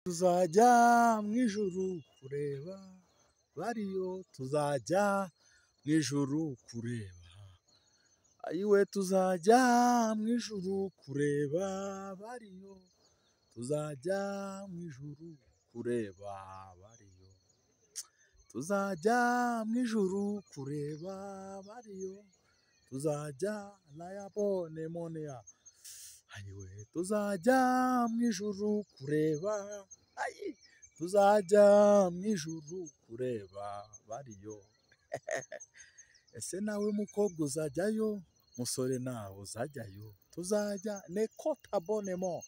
Tuzajya mu ijuru kureba bariyo, tuzajya mu ijuru kureba, ayiwe tuzajya mu ijuru kureba bariyo, tuzajya mu ijuru kureba bariyo, tuzajya mu ijuru kureba bariyo, tuzajya layabone moneya, ayiwe tuzajya mu ijuru kureba, ayi tuzajya mu ijuru kureba bariyo. Ese nawe mukobwa uzajyayo, musore nawe uzajyayo, tuzajya nekotabonemo.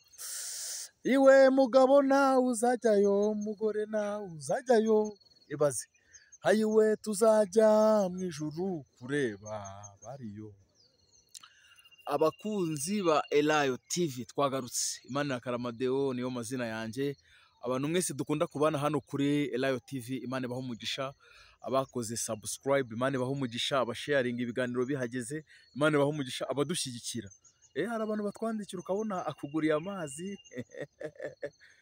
Iwe mugabo nawe uzajyayo, mugore nawe uzajyayo, ibaze. Ayiwe tuzajya mu ijuru kureba bariyo. Abakunzi ba Elayo TV twagarutse. Imana ya Karamadeo niyo mazina yanjye. Abantu mwese dukunda kubana hano kuri Elayo TV, Imana ibahe umugisha. Abakoze subscribe, Imana ibahe umugisha. Abasharinga ibiganiro bihageze, Imana ibahe umugisha. Abadushyigikira. Hari abantu batwandikira ukabona akuguriye amazi,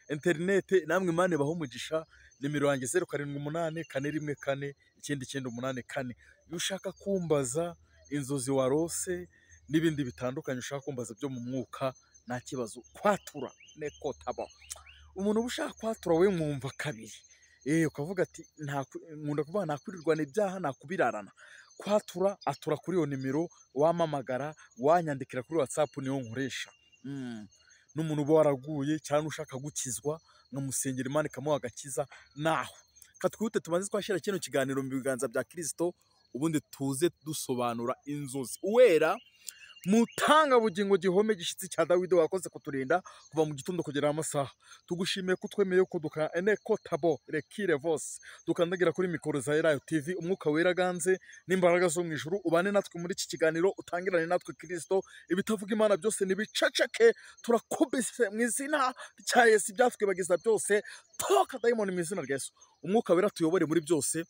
interinete, namwe Imana ibahe umugisha. Nimero yanjye 078 414 9984. Iyo ushaka kumbaza inzozi warose n'ibindi bitandukanye ushaka kumbaza byo mu mwuka, nta kibazo. Kwatura nekotaba. Umuntu uba ushaka kwatura we mwumva kabiri. Ukavuga ati nkunda kuvuga nakwirirwana ibyaha nakubirarana. Kwatura atura kuri iyo nimero, wamamagara, wanyandikira kuri WhatsApp niyo nkoresha. N'umuntu uba waraguye cyangwa ushaka gukizwa nkamusengera Imana ikamuha agakiza naho. Katwihute tubanze twashyira kino kiganiro mu biganza bya Kristo, ubundi tuze dusobanura inzozi. Uwera mutanga bugingo gihome gishyitsi cya Dawidi wakoze kuturinda kuva mu gitondo kugera amasaha. Tugushimiye ko twemeye ko duka eneko tabo rekire vose dukandagira kuri mikoro za Elayo TV. Umwuka wera ganze n'imbaraga zo mu ijuru ubane natwe muri iki kiganiro, utangirane natwe Kristo. Ibitavuga Imana byose nibiceceke, turakubise mu izina rya Yesu, ibyatwibagiza byose toka dayimoni mu izina rya Yesu. Umwuka wera tuyobore muri byose.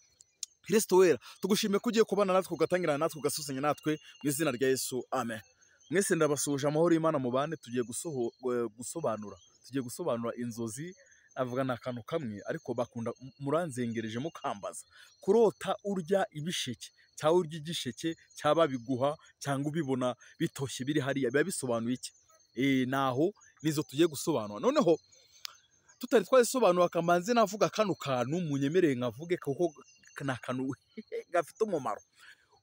Kristo wera tugushimiye ko ugiye kubana natwe, ugatangirana natwe, ugasusanya natwe mu izina rya Yesu, amen. Mwese ndabasuhuje amahoro y'Imana mubane. Tugiye gusobanura, tugiye gusobanura inzozi. Avuga ni akantu kamwe ariko bakunda muranzengereje mukambaza. Kurota urya ibisheke cyangwa urya igisheke cyaba biguha cyangwa ubibona bitoshye biri hariya, biba bisobanuye iki? Naho nizo tugiye gusobanura. Noneho tutari twazisobanura, kamanze navuga kano kantu munyemereye nkavuge kuko ni akantu gafite umumaro.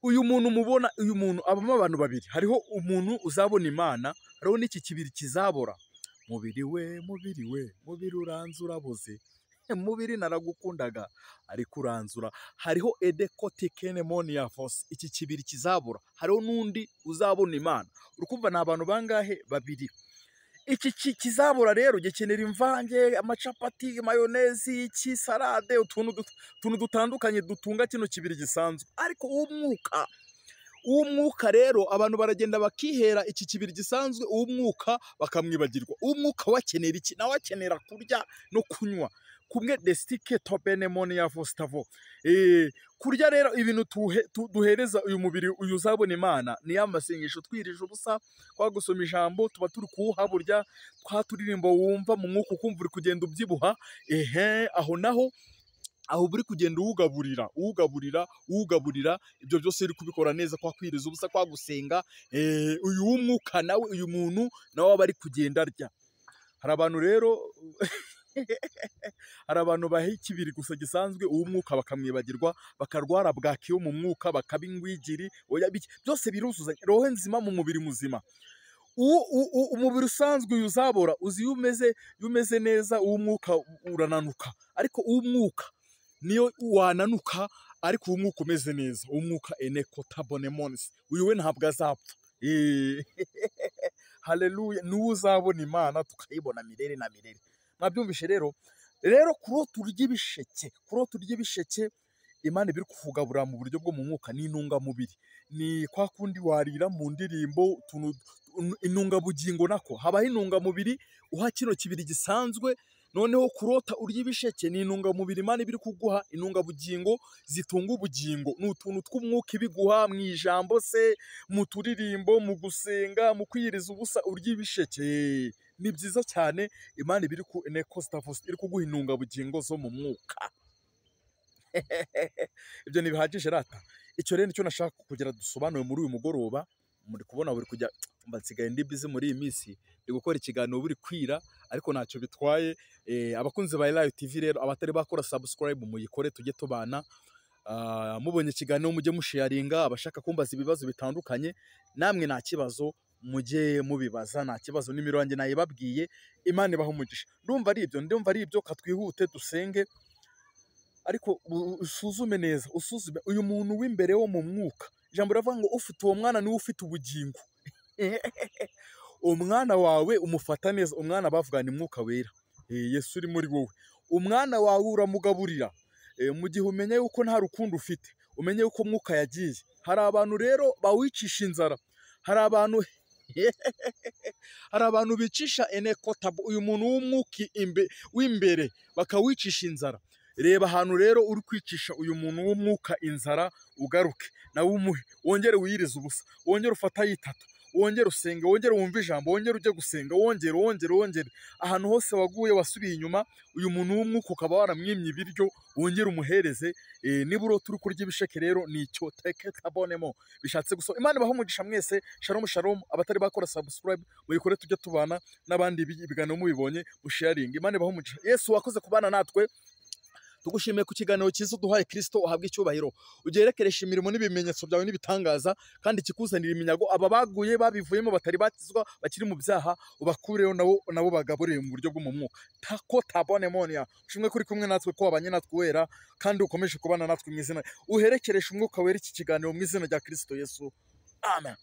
Uyu muntu mubona, uyu muntu abamo abantu babiri. Hariho umuntu uzabona Imana, hariho n'iki kibiri kizabora. Mubiri we, mubiri we, mubiri uranze uraboze. Mubiri naragukundaga ariko uranzura. Hariho edekotikenemonia vos, iki kibiri kizabora. Hariho n'undi uzabona Imana. Urukumva ni abantu bangahe? Babiri. Iki kizabura rero gikenera imvange, amacapati, mayonezi, iki salade, utuntu dutandukanye dutunga kino kibiri gisanzwe. Ariko uw'umwuka rero abantu baragenda bakihera iki kibiri gisanzwe, uw'umwuka bakamwibagirwa. Uw'umwuka wakenera iki? Nawe akenera kurya no kunywa. Kumwe destike tobenemonia vostavo. Kurya rero ibintu duhereza uyu mubiri uyu uzabona Imana ni ya masengesho twirije ubusa, kwa gusoma ijambo tuba turi kuwuha burya, twa turirimbo wumva mu mwuka ukumva uri kugenda ubyibuha. Aho naho aho buri kugenda uwugaburira, uwugaburira, uwugaburira, ibyo byose uri kubikora neza kwa kwiriza ubusa, kwa gusenga. Uyu w'umwuka nawe, uyu muntu nawe aba ari kugenda arya. Hari abantu rero hari abantu baha ikibiri gusa gisanzwe, uw'umwuka bakamwibagirwa, bakarwara bwaki yo mu mwuka, bakaba ingwigiri, oya biki byose biruzuzanya. Roho nzima mu mubiri muzima. Umubiri usanzwe uyu uzabora, uzi iyo umeze neza uw'umwuka urananuka, ariko uw'umwuka niyo wananuka, ariko uw'umwuka umeze neza, uw'umwuka enekotabonemonsi, uyu we ntabwo azapfa. Haleluya, niwe uzabona Imana tukayibona mirere na mirere. Mwabyumvishe rero. Rero kurota urya ibisheke, kurota urya ibisheke, Imana ibiri kukugabura mu buryo bwo mu mwuka ni intungamubiri. Ni kwa kundi warira mu ndirimbo intungabugingo, nako habaho intungamubiri uha kino kibiri gisanzwe. Noneho kurota urya ibisheke ni intungamubiri Imana ibiri kuguha, intungabugingo zitunga ubugingo. Ni utuntu tw'umwuka ibiguha mu ijambo se, mu turirimbo, mu gusenga, mu kwiyiriza ubusa, urya ibisheke. Ni byiza cyane, Imana iba iri ku Costa iri kuguha intungabugingo zo mu mwuka. Ibyo ntibihagije rata. Icyo rero nicyo nashaka kugira dusobanure muri uyu mugoroba. Muri kubona buri kujya mba nsigaye ndi busy muri iyi minsi, ndi gukora ikiganiro buri kwira, ariko ntacyo bitwaye. Abakunzi ba Elayo TV rero, abatari bakora subscribe muyikore tujye tubana. Mubonye ikiganiro mujye musharinga, abashaka kumbaza ibibazo bitandukanye namwe nta kibazo mujye mubibaza, nta kibazo, nimero yanjye nayibabwiye. Imana ibahe umugisha. Ndumva ari ibyo, ndumva ari ibyo, katwihute dusenge. Ariko usuzume neza, usuzume uyu muntu w'imbere wo mu mwuka. Ijambo riravuga ngo ufite uwo mwana niwe ufite ubugingo. Umwana wawe umufata neza, umwana bavuga ni mwuka wera, Yesu uri muri wowe. Umwana wawe uramugaburira. Mu gihe umenye yuko nta rukundo ufite, umenye yuko mwuka yagiye. Hari abantu rero bawicisha inzara, hari abantu hari abantu bicisha enekotabu, uyu muntu w'umwuka w'imbere bakawicisha inzara. Reba ahantu rero uri kwicisha uyu muntu w'umwuka inzara, ugaruke nawe umuhe, wongere wiyirize ubusa, wongere ufate ayitatu, wongere usenge, wongere wumve ijambo, wongere ujye gusenga, wongere wongere wongere. Ahantu hose waguye wasubiye inyuma, uyu muntu w'umwuka ukaba waramwimye ibiryo, wongere umuhereze. Niba urota uri kurya ibisheke rero ni icyo teketabonemo bishatse gusa. Imana ibahe umugisha mwese. Shalom shalom. Abatari bakora subscribe muyikore tujye tubana, n'abandi ibiganiro mubibonye musharinge. Imana ibahe umugisha. Yesu wakoze kubana natwe, tugushimiye ku kiganiro cyiza uduhaye. Kristo uhabwe icyubahiro, ugerekeresha imirimo n'ibimenyetso byawe n'ibitangaza, kandi kikuzanira iminyago. Aba baguye babivuyemo batari bakizwa bakiri mu byaha, ubakureho nabo bagaburire mu buryo bwo mu mwuka. Tako tabonemonia. Ushimwe kuri kumwe natwe, ko wabanye natwe wera, kandi ukomeje kubana natwe mu izina. Uherekeresha umwuka wera iki kiganiro mu izina rya Kristo Yesu. Amen.